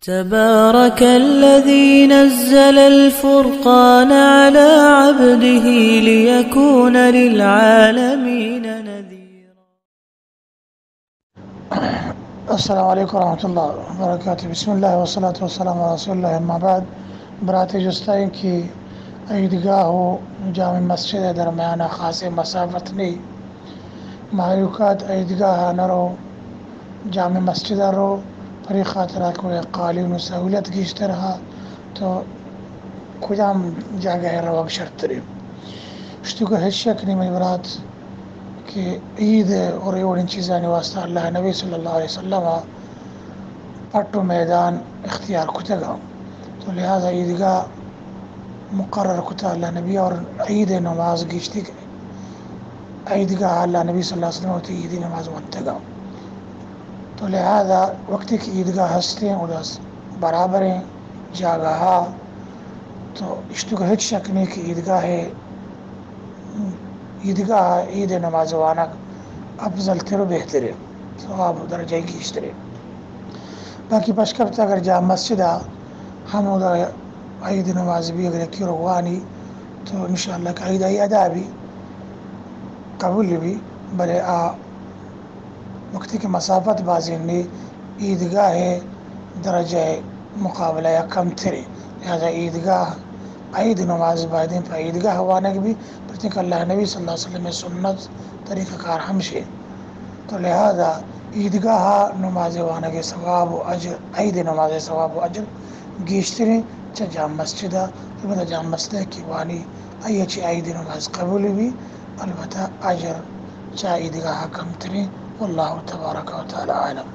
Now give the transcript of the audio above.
تبارك الذي نزل الفرقان على عبده ليكون للعالمين نذيرا. السلام علیکم ورحمۃ اللہ وبرکاتہ. بسم اللہ والصلاة والسلام علی رسول اللہ، اما بعد. برات جستا ایں کہ عیدگاہ و جامع مسجد درمیان خاص مسافت نہیں. مہلوکات عیدگاہ نہ رو، جامع مسجد رو، پری خاطر کہ قالین و سہولت گیشتر ہا، تو کجام جاگہ روگ شرترے؟ اشتو کہ ہچ شک نہیں منی برات کہ عید اور اے وڑیں چیزانی واسطہ اللہ نبی صلی اللہ علیہ وسلم پٹ و میدان اختیار کتگا، تو لہذا عیدگاہ مقرر کتا اللہ نبی اور عید نماز گیشتی کہ عیدگاہ اللہ نبی صلی اللہ علیہ وسلم وتی عیدی نماز ونتگا. تو لہذا وقتی کہ عیدگاہ ہستیں ادا برابریں جاگہ ہا، تو اشتو کہ ہچ شک نہیں کہ عیدگاہ عیدگاہ عید نماز وانگ افضل تر و بہتر ہے، ثواب و درجہ گیشتر ہے. باقی پشکپت اگر جامع مسجد ہمودا عید نماز بھی اگر یکی روانی تو انشاءاللہ کہ عید آئی ادا بھی قبول بھی، بلے آ وقتی کہ مسافت بازیں نے عیدگاہ درجہ مقابلہ یا کم ترے، لہذا عیدگاہ عید نماز بایدیں پہ عیدگاہ وانگ بھی، پرچہ کہ اللہ نبی صلی اللہ علیہ وسلم سنت طریقہ کار ہمشے. تو لہذا عیدگاہ نماز وانگ ثواب و اجر، عید نماز ثواب و اجر گیشتریں چہ جامع مسجد، البتہ جامع مسجد کی وانی آئی چہ عید نماز قبول بھی، البتہ اجر چہ عیدگاہ کم تریں. واللہ تبارک و تعالی عالم.